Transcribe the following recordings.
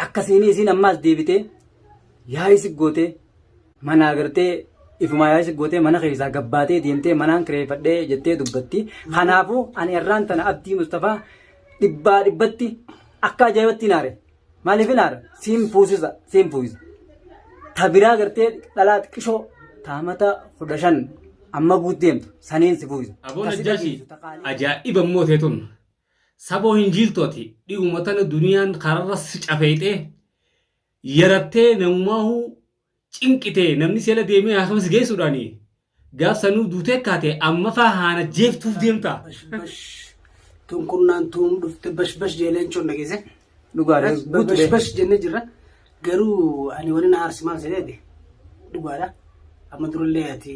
Akkasiin isiin ammaas deebitee yaa'ii si gootee manaa gartee ifumaa yaa'ii si gootee mana keessaa gabbaatee deemtee manaan kireeffadhee jettee dubbatti. Kanaafuu ani irraan tana Abdii Mustafaa dhibbaa dhibbatti akka ajaa'ibatti naare. Maaliif hin aara? Siin fuusisa, siin fuusisa. Ta biraa gartee dhalaa xiqqishoo taamata 15 amma guut deemtu saniin si fuusisa. Aboo Ta si Najjaashi dhageessu ta qaalii. Ajaa'iba immoo ta'e tun. Saboo hin jiiltu ati dhiguma tana duniyaan kararra si cafeexee yarattee namumaahuu cinqitee namni si jala deemee haakama si geessuudhaani gaaf sanuu duutee kaate amma faa haana jeeftuuf deemta. Bash bash tun kunnaan tuun dhufte bash bash jee leencoon dhageesse. Dhugaadha guutu Bash bash jennee jirra. Garuu ani wani na aarsi maal seeteeti dhugaadha. Amma durallee ati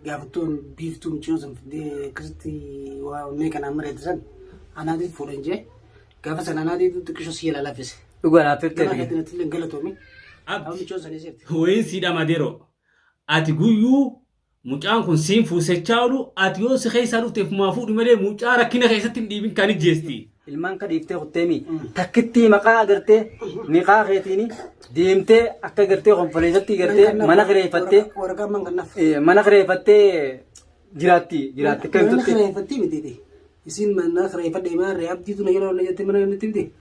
gaafattuun biiftuu mucayyoo san fiddee akkasitti waa meeqa naan mari'atte san anaatiif fuudhan jee gaafa sana anaatiif xiqqishoo si jalaa laaffise. Dhugaadha affeertee Gama keetiin ati illee galatoomi. Amma Abdi mucayyoo san eesseerti. wayiin sii dhamadeeroo ati guyyuu Mucaan kun siin fuusechaa oolu ati yoo si keessaa dhufte ifumaa fuudhi malee mucaa rakkina keessatti hin dhiibin kan ijjeesti. Ilmaan ka dhiiftee kutteemi takkittii maqaa agartee niqaa keetiini deemtee akka gartee konfoleessatti gartee mana kireeffattee Waraqaa man kan naf. mana kireeffattee jiraatti jiraatti akka Mana himtutti. kireeffattii miti. Isiin mana kireeffadhee maarree abdiitu na jala na jettee mana natti miti.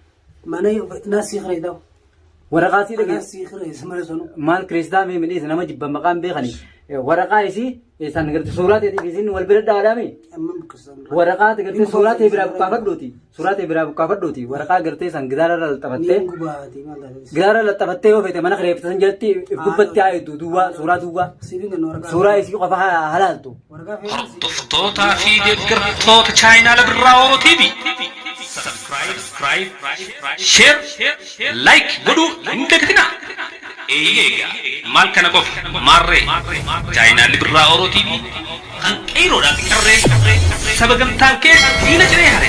Mana naasii kireeffataa. Waraqaa sii dhagee Anaas sii kireessa mana sanu. Maal kireessitaa mee midhiisa nama jibban maqaan beekani waraqaa isii san garte suuraa teetiif isin wal bira dhaadhaami Amma bukkisan. Waraqaa gartee suuraa tee biraa buqqaafadhuuti suuraa tee biraa buqqaafadhuuti waraqaa gartee san gidaara irra laxafattee Niin gubaati maal taate. Gidaara laxafattee yoo feete mana kireeffate san jalatti if gubbatti haa eegdu duwwaa suuraa duwwaa Siifin kenna waraqaa. Suuraa isii qofa haa halaaltu. Waraqaa fe'ee siif. Hordoftootaa fi deeggartoota chaayinaala Birraa Oro TV Subscribe, Share, Like godhuu hin dagatinaa. Eeyyee egaa maal kana qofa maarree chaayinaalli Birraa Oro TV kan qeeyroodhaa fi qarree saba gamtaan kee diina ciree hare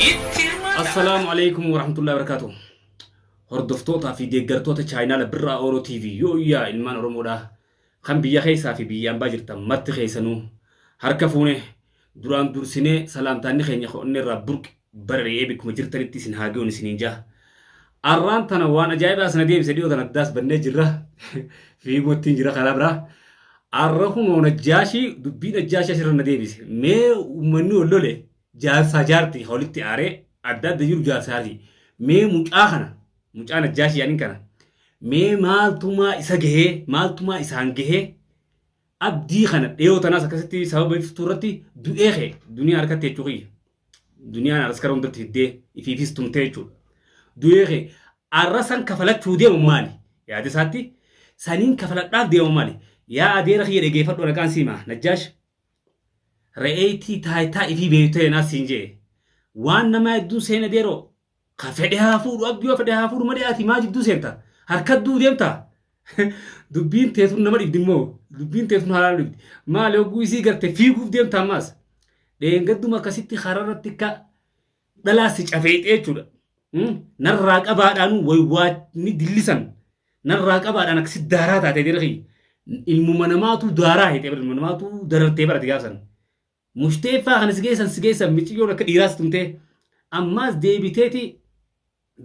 itti hirmaadhaa. Assalaamu alaikum warahmatullahi wabarakatuh. Hordoftootaa fi deeggartoota chaayinaala Birraa Oro TV yoo yaa ilmaan Oromoodhaa kan biyya keessaa fi biyya ambaa jirtan marti keessanuu harka fuune duraan dursinee salaamtaanni keenya ka onnee irraa burqe barari'ee bikkuma jirtanitti isin haa ga'uun isiniin ja'a. Arraan tana waan ajaa'ibaa sana deebise dhiyoo tana addaas bannee jirra. Fiigumattiin jira karaa biraa. Arra kunoo Najjaashii dubbii Najjaashii asirra na deebise. Mee uummanni wal lole jaarsaa jaartii ka walitti aaree adda adda jiru jaarsaa jaartii. Mee mucaa kana mucaa Najjaashii yaaniin kana mee maaltumaa isa gahee maaltumaa isaan gahee Abdii kana dhiyoo tanaas akkasitti sababa iftuu irratti du'ee ka'e duniyaa harkatti jechuu kiyya. Duniyaan araskara hundatti fiddee ifiifis tumtee jechuudha. Du'ee ka'e arra san kafalachuu deemu maali? Yaada isaatti saniin kafaladhaaf deemu maali? Yaa adeera kiyya dhageeffadhu raqaan siima Najjaash re'eetii taayitaa ifii beektee naas siin jee waan namaa hedduun seena deeroo Ka fedhe haa fuudhu abdii yoo fedhe haa fuudhu malee ati maa jidduu seenta? Harkadduu deemta? Dubbiin teetun nama dhibdi immoo dubbiin teetun haalaan dhibdi. Maali hogguu isii garte fiiguuf deemta ammaas. Dheengadduma akkasitti kararratti akka dhalaa si cafeexee jechuudha. Narraa qabaadhaanuu waywaanni dillisan narraa qabaadhaan akkasitti daaraa taatee jira kiyya. Ilmuma namaatu daaraa heexee bara ilmuma namaatu darartee barate gaafsan. Mushteeffaa kana si geessan si geessan miciyyoon akka dhiiraa si tumtee ammaas deebiteeti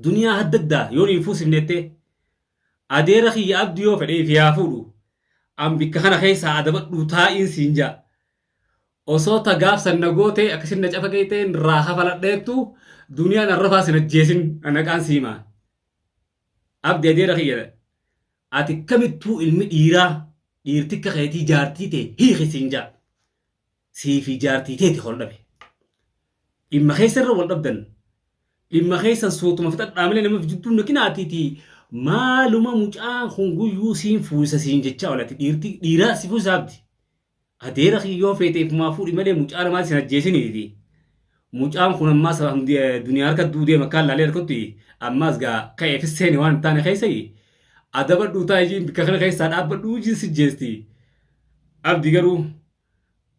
duniyaa haddaddaa yoon hin fuusifnettee adeera kiyya abdi yoo fedhe fi haa fuudhu an bikka kana keessaa adabadhuu taa'iin siin jaa osoo ta gaaf san na gootee akkasin na cafaqeexee irraa kafaladheettu duniyaan arrafaa sin ajjeesin anaqaan siimaa abdi adeera kiyya ati kamittuu ilmi dhiiraa dhiirtikka keetii jaartii tee hiiki siin jaa sii fi jaartii teeti wal dhabe. Dhimma keessa irra wal dhabdan. Dhimma keessan suutuma fixadhaa malee nama jidduu naqinaatiiti maaluma mucaan kun guyyuu siin fuusa siin jechaa oolati dhiirti dhiiraa si fuusa abdi. Adeera kiyyoo feete ifumaa fuudhi malee mucaa namaa sin ajjeesiniiti. Mucaan kun ammaas duniyaa harka duudee makkaan laalee harkatti ammaas gaa ka'eefis seene waan hin taane keessa adabadhuu taa'ee bikka kana keessaa dhaabbadhuu si jeesti. Abdi garuu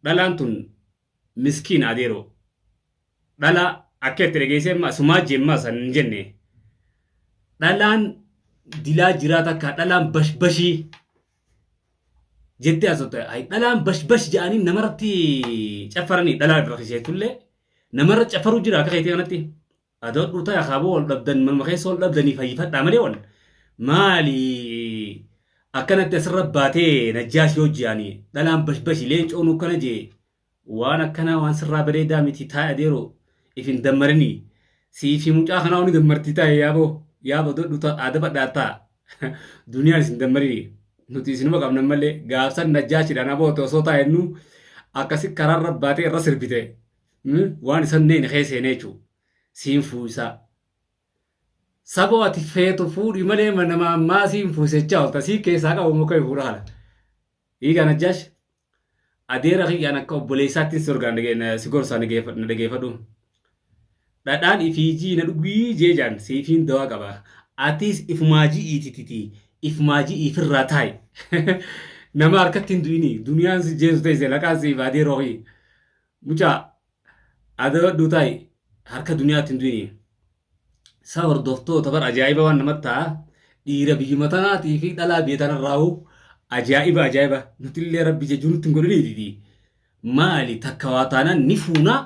dhalaan tun miskiina adeeroo. Dhalaa akka itti dhageessee amma sumaa jemmaa san hin jenne. Dhalaan dilaa jiraa takka dhalaan bashbashii jettee haasofte. Ay dhalaan bashbash jedhanii namarratti caffaranii dhalaa irra kiseetullee namarra caffaruu jira akka keetii kanatti. Adabadhuu ta'a kaaboo wal dhabdan manuma keessa wal dhabdanii fayyifadhaa malee wal maali akkanatti asirra baatee najjaash yoo ji'anii dhalaan bashbashi leencoon akkana jee waan akkanaa waan sirraa bareedaa miti taa'e adeeroo if hin dammarinii sii fi mucaa kanaa ni dammartii taa'e yaaboo yaaboo dodhu ta'a adabadhaa ta'a duniyaan isin dammarinii nuti isinuma qabna malee gaafsan najjaashidhaan aboo osoo taa'ennu akkasi karaarra baatee irra sirbite waan isan neene keessa seenee jechuudha. Siin fuusaa. Saboo ati feetu fuudhi malee nama ammaa siin fuusechaa oolta sii keessaa qabu muka fuudha kana. Hiikaa Najjaash adeera kiyyaan akka obboleessaatti si orgaan si gorsaa na dhageeffadhu. Dhadhaan ifiijii na dhugii jeejaan siifiin dawaa qaba. Atis ifumaa ji'iitititi ifumaa ji'iifirraa taa'i. Nama harkatti hin du'ini duniyaan si jeesu teesse laqaan siif adeeroo kiyya. Mucaa adabadhuu taa'i harka duniyaatti hin du'ini. Sa hordoftoota bar ajaa'iba waan namatti ta'a. Dhiira biyyuma tanaatii fi dhalaa biyya tanarraa'u ajaa'iba ajaa'iba nutillee rabbi jejuu nutti hin godhiniititi. Maali takka waa taanaan ni fuunaa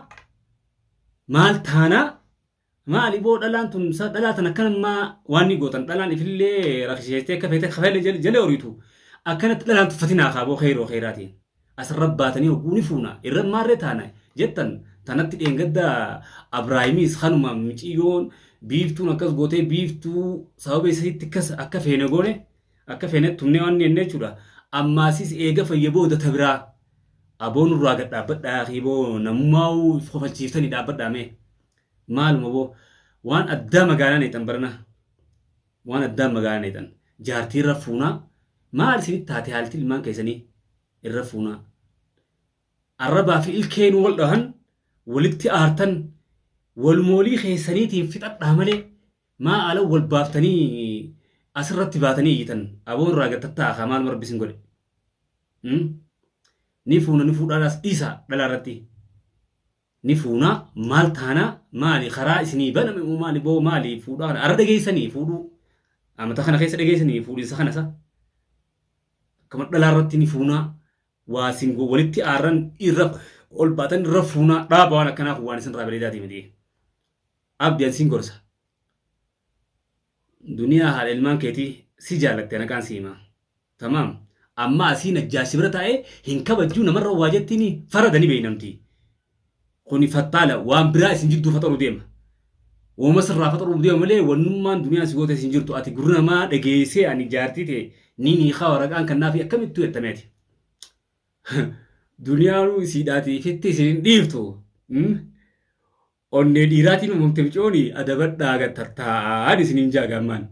maal taanaa maali boo dhalaan tun sa dhalaa tan akkanummaa waan ni gootan dhalaan ifillee rakisheestee akka feete kafeele jala horiitu akkanatti dhalaan tuffatinaa kaaboo keeroo keeraatiin asirra baatanii hogguu ni fuuna irra maarree taana jettan tanatti dheengadda Abraahimiis kanuma miciyyoon biiftuun akkas gootee biiftuu sababa isiitti akkas akka feene goone akka feene tumnee waan jenne jechuudha ammaasis eega fayya booda ta biraa aboo nurraa gad dhaabbadhaa kiiboo namummaa kofalchiiftanii dhaabbadhaa mee maaluma boo waan addaa magaalaa neexan barana waan addaa magaalaa neexan jaartii irra fuunaa maal isinitti taate haalti ilmaan keessanii irra fuunaa arrabaa fi ilkeen wal dhahan walitti aartan walmoolii keessaniitiin fixadhaa malee maa ala wal baaftanii asirratti baatanii iyyitan aboon irraa gad tattaa'a maal rabbi isin godhe ni fuuna ni fuudhaadhaas dhiisaa dhalaa irratti ni fuunaa maal taanaa maali karaa isinii baname moo maali boo maali fuudhaa kana arra dhageessanii fuudhuu amata kana keessa dhageessanii fuudhinsa kana isa akkama dhalaa irratti ni fuunaa waa isin walitti aarran irra ol baatan irra fuunaa dhaaba waan akkanaa kun waan isin irraa bareedaatii miti abdi an siin gorsa duniyaa haadha ilmaan keetii si jaalatte naqaan si himaa Tamaam. Amma asii najjaashi bira taa'ee hin kabajjuu namarra waa jettiini farada ni beeynamti. Kuni fattaala waan biraa isin jidduu faxaruu deema. Wooma sirraa faxaruu deema malee wannummaan duniyaan si goote isin jirtu ati gurra namaa dhageessee ani jaartii ta'e niin hiikaa waraqaan kannaafi akkamittuu jettamee ati. Duniyaanuu isiidhaati ifitti isin hin dhiiftu. Onnee dhiiraatiin uumamte micooni adabadhaa gad tattaa'aan isiniin jaa gaammaan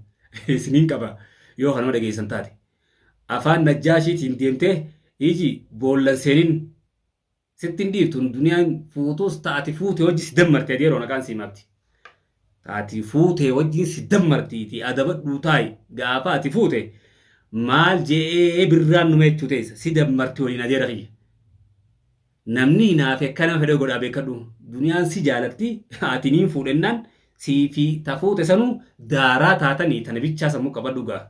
isiniin qaba yoo kanuma dhageessan taate. Afaan najjaashiitiin deemtee iji boollan seenin sitti hin dhiiftu duniyaan fuutuus taati fuute wajji si dammarti adeeroo naqaan sii maabti. Taati fuute wajjin si dammartiiti adabadhuu taa'i gaafa ati fuute maal je'ee birraan numa jechuu teessa si dammarti waliin adeera kiyya. Namni hinaafe akka nama fedhe godhaa beekadhu. Duniyaan si jaalatti ati niin fuudhennaan sii fi ta fuute sanuu daaraa taatanii tana bichaa sammuu qabadhu gaa.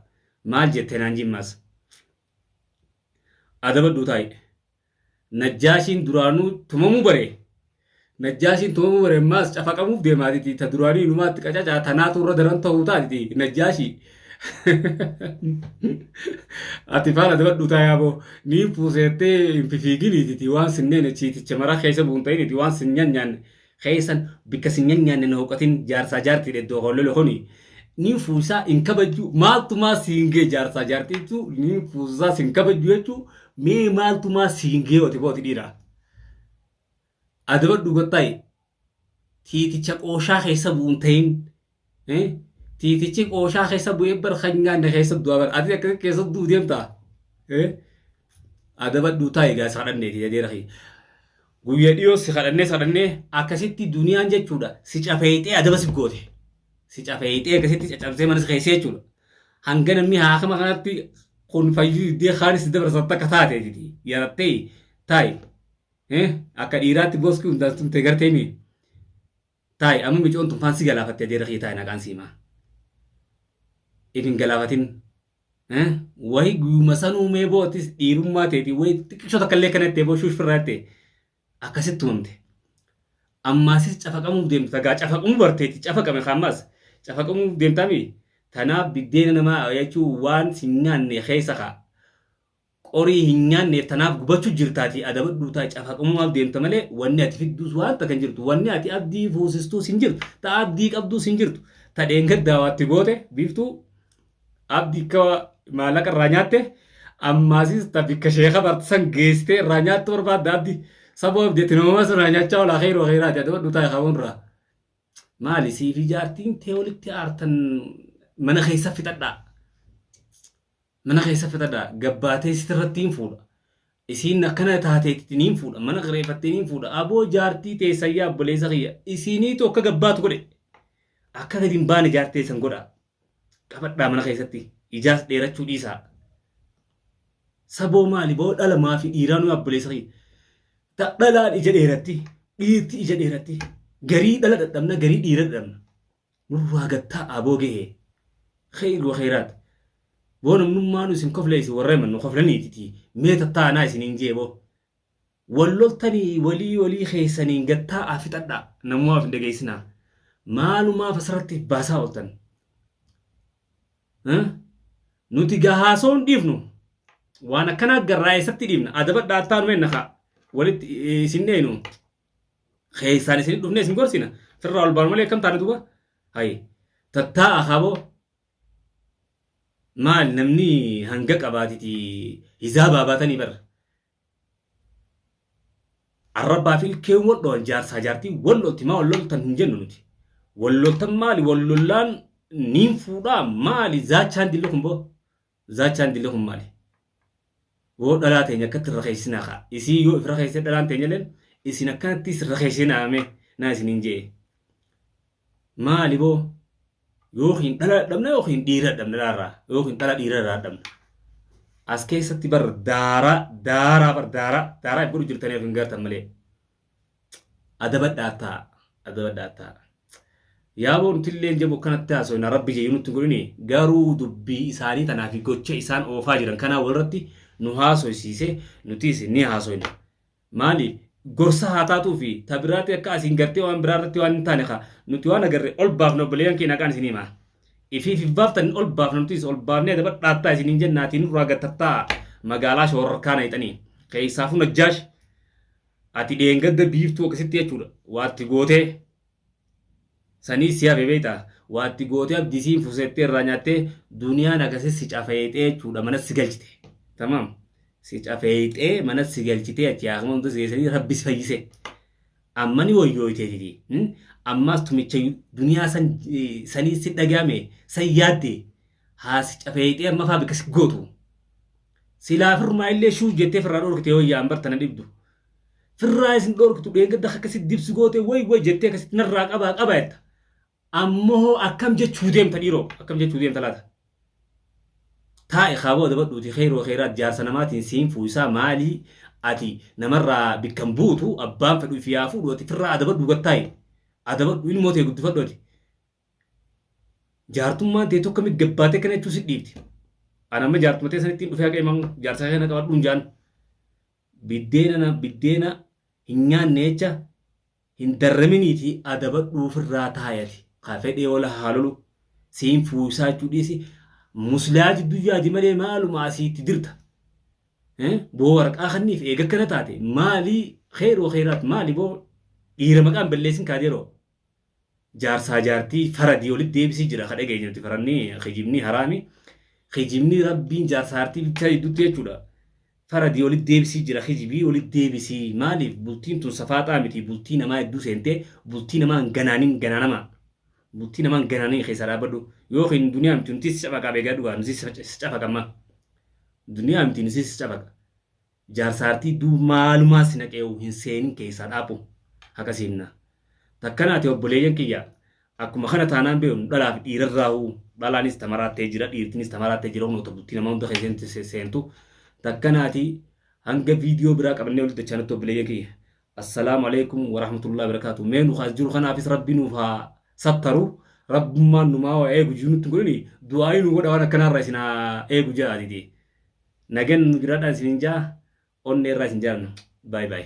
Maal jette naan jimmaas. Adabadhuu taa'i. Najjaashiin duraanuu tumamuu bare. Najjaashiin tumamuu bare ammaas cafaqamuuf deemaatiti ta duraanii inumaatti qacacaa tanaatu irra daran ta'uu taatiti najjaashii. Ati faana dabadhu taayaa boo niin fuuseettee hin fifiiginiititi waan sinneen chiiticha maraa keessa bu'uun ta'initi waan sin nyanyaanne keessan bikka sin nyanyaanne na huqatin jaarsaa jaartii iddoo hollole kuni niin fuusaa hin kabajju maaltumaa siin gee jaarsaa jaartii jechuu niin fuusaa sin kabajju jechuu mee maaltumaa siin gee oti booti dhiiraa. Adabadhu gottaayi tiiticha qooshaa keessa bu'uun ta'in Tiitichi qooshaa keessa bu'ee bar kan nyaanne keessa du'a bar ati akkasi keessa du'u deemta. Adabadhuu taa'i gaa si kadhanneeti adeera kiyya. Guyya dhiyoo si kadhannee si kadhannee akkasitti duniyaan jechuudha si cafeexee adaba si goote. Si cafeexee akkasitti caccabsee mana si keessee jechuudha. Hanga namni haakama kanatti kun fayyuu diddee kaanis si dabarsan takka taateetiti yarattee taa'i. Akka dhiiraatti boskii hundaan tumte gartee mii. Taa'i amma micoon tun faan si galaafatte adeera kiyya taa'i naqaan si himaa. If hin galaafatin. Wayi guyyuma sanuu mee bootis dhiirummaa teetii wayi xiqqishoo takka illee kana itti boo shuush firraa itti akkasitti tumamte. Ammaasis cafaqamuuf deemta tagaa cafaqamuu barteeti cafaqame kaammas cafaqamuuf deemtaami tanaaf biddeena namaa jechuun waan sin nyaanne keessa kaa qorii hin nyaanneef tanaaf gubachuu jirtaati adabadhuu taa cafaqamumaaf deemta malee wanni ati fidduus waan takka hin jirtu wanni ati abdii fuusistuus hin jirtu ta abdii qabduus hin jirtu ta dheengaddaa waatti goote biiftuu Abdi akka maallaqa irraa nyaatte ammaasis ta bikka sheeka barte san geessitee irraa nyaattu barbaadda abdi. Saboo abdi ati namuma sun irraa nyaachaa oolaa keeroo keeraati ati hodhu taa'e kaawwan irraa. Maali siifi jaartiin tee walitti aartan mana keessa fixadhaa. Mana keessa fixadhaa gabbaatee sitirratti hin fuudha. Isiin akkana taateetti niin fuudha mana kireeffattee niin fuudha aboo jaartii teessan yaa obboleessa kiyya isiiniitu akka gabbaatu godhe akka gadi hin baane jaartii teessan godhaa. Qabadhaa mana keessatti ijaas dheerachuu dhiisaa. Saboo maali boo dhala maafi dhiiraa nu abboleessa kiyya. Ta dhalaan ija dheeratti dhiirti ija dheeratti garii dhala dhadhabna garii dhiira dhadhabna. Nurraa gattaa aboo gahee. Kheyr wa kheyraat. Boo namnummaa nu isin koflee isin warra himan nu koflaniititi mee tattaa anaa isiniin jee boo. Wal loltanii walii walii keessaniin gad taa'aa fixadhaa namumaaf hin dhageessinaa. Maalumaaf asirratti if baasaa ooltan? Nuti gaa haasa'uu hin dhiifnu. Waan akkanaa garraa eessatti dhiifna? Adabadhaa attaa nu enna kaa. Walitti isin dheenu. Keessaan isin dhufnee isin gorsina. Firraa ol baanu malee akkam taane duuba? Hayi. Tattaa'a kaaboo. Maal namni hanga qabaatiti hizaabaa baatanii bara. Arrabbaa fi ilkeen wal dhowan jaarsaa jaartii wal lolti maa wal loltan hin jennu nuti. Wal loltan maali wal lollaan niin fuudhaa maali zaachaan dilli kun boo zaachaan dilli kun maali. Boo dhalaa teenya akkatti irra keessinaa kaa isii yoo ifirra keessee dhalaan teenya leen isin akkanatti sirra keessinaa mee naa isiniin jee. Maali boo Yookiin dhala dadhabna yookiin dhiira dadhabna dhalaarraa yookiin dhala dhiira irraa dadhabna. As keessatti bar daaraa daaraa bar daaraa daaraa if godhu jirtanii of hin gartan malee. Adabadhaa ta'a adabadhaa ta'a. Yaaboo nutillee jabu akkanatti haasofna rabbi jeyyuu nutti hin godhini garuu dubbii isaanii tanaa fi gocha isaan oofaa jiran kanaa walirratti nu haasoysiise nutis ni haasoyna. Maali gorsa haa taatuufi ta biraati akka asiin gartee waan biraa irratti waan hin taane ka nuti waan agarre ol baafna obboleeyyan keenya haqaan isin hima. Ifiif if baaftan ol baafna nutis ol baafnee adaba dhaattaa isiniin jennaatii nurraa gad tattaa'a magaalaa shoorarkaa nayxanii. Keessaafuu Najjaash ati dheengadda biiftuu akkasitti jechuudha waatti gootee Sanii si hafe beektaa waa itti gootee abdii siin fusettee irraa nyaattee duniyaan akkasii si cafeexee jechuudha mana si galchite. Tamaam si cafeexee mana si galchitee achi haakima hunda si geessanii rabbi si fayyise. Amma ni wayyooyteetiti. Ammaas tumicha duniyaa san sanii si dhagahame san yaadde haa si cafeexee amma faa bikka si gootu. Silaa firmaa illee shuu jettee firraa dhorkite yoo yaa'an bartana dhibdu. Firraa isin dhorkitu dheengadda akkasitti dibsi goote way way jettee akkasitti narraa qabaa qabaa jetta. Ammoo akkam jechuu deemta dhiiroo akkam jechuu deemta laata? Taa'i kaaboo adabadhuuti keeroo keeraat jaarsa namaatiin siin fuuyisaa maalii ati namarraa bikkan buutu abbaan fedhu ifi yaa fuudhu ati firraa adabadhu gattaa'i adabadhu ilmoo tee guddifadhu ati. Jaartummaan tee tokko akkamitti gabbaatee kana jechuu si dhiifti. Ani amma jaartuma tee sanittiin dhufee haqa himamu jaarsa kana qabadhuun jaan. Biddeena na biddeena hin nyaanne jecha hin darraminiitii adabadhuu ofirraa taa'i ati. Ka fedhee wal haa lolu siin fuuyisaa jechuu dhiisi musliyaa jidduu yaadi malee maaluma asii itti dirta. Boo waraqaa kanniif eega akkana taate maalii kheer wa kheeraat maali boo dhiira maqaan balleessin kaadeeroo. Jaarsaa jaartii faradii walitti deebisii jira ka dhageenye nuti faranni kijibni haraami kijibni rabbiin jaarsaa jaartii bichaa jidduutti jechuudha faradii walitti deebisii jira kijibii walitti deebisii maaliif bultiin tun safaaxaa miti bultii namaa hedduu seentee bultii namaa hin ganaanin ganaanama bultii namaa hin ganaanin keessaa dhaabbadhu yookiin duniyaa miti nuti si cafaqaa beekaa dhugaa nuti si cafaqamma duniyaa miti nuti si cafaqa Jaarsaartii duub maalumaa si naqeewu hin seenin keessaa dhaaphu haqa si himna. Takkana ati obboleeyyan kiyya akkuma kana taanaan beeknu dhalaa fi dhiirarraahuu dhalaanis ta maraattee jira dhiirtinis ta maraattee jira kunoo ta bultii namaa hunda keessa seentu takkana ati hanga viidiyoo biraa qabannee walitti dachaanutti obboleeyyan kiyya assalaamu alaikum warahmatullahi wabarakatuh mee nu kaas jiru kanaafis rabbi nuuf haa sattaru rabbummaan numaa waa eegu jiru nutti hin godhini du'aayii nu godha waan akkanaarraa isin haa eegu jedhaatiti. Nagan nu jiraadhaa isinin jaa onnee irraa isin jaalanna. Bye bye.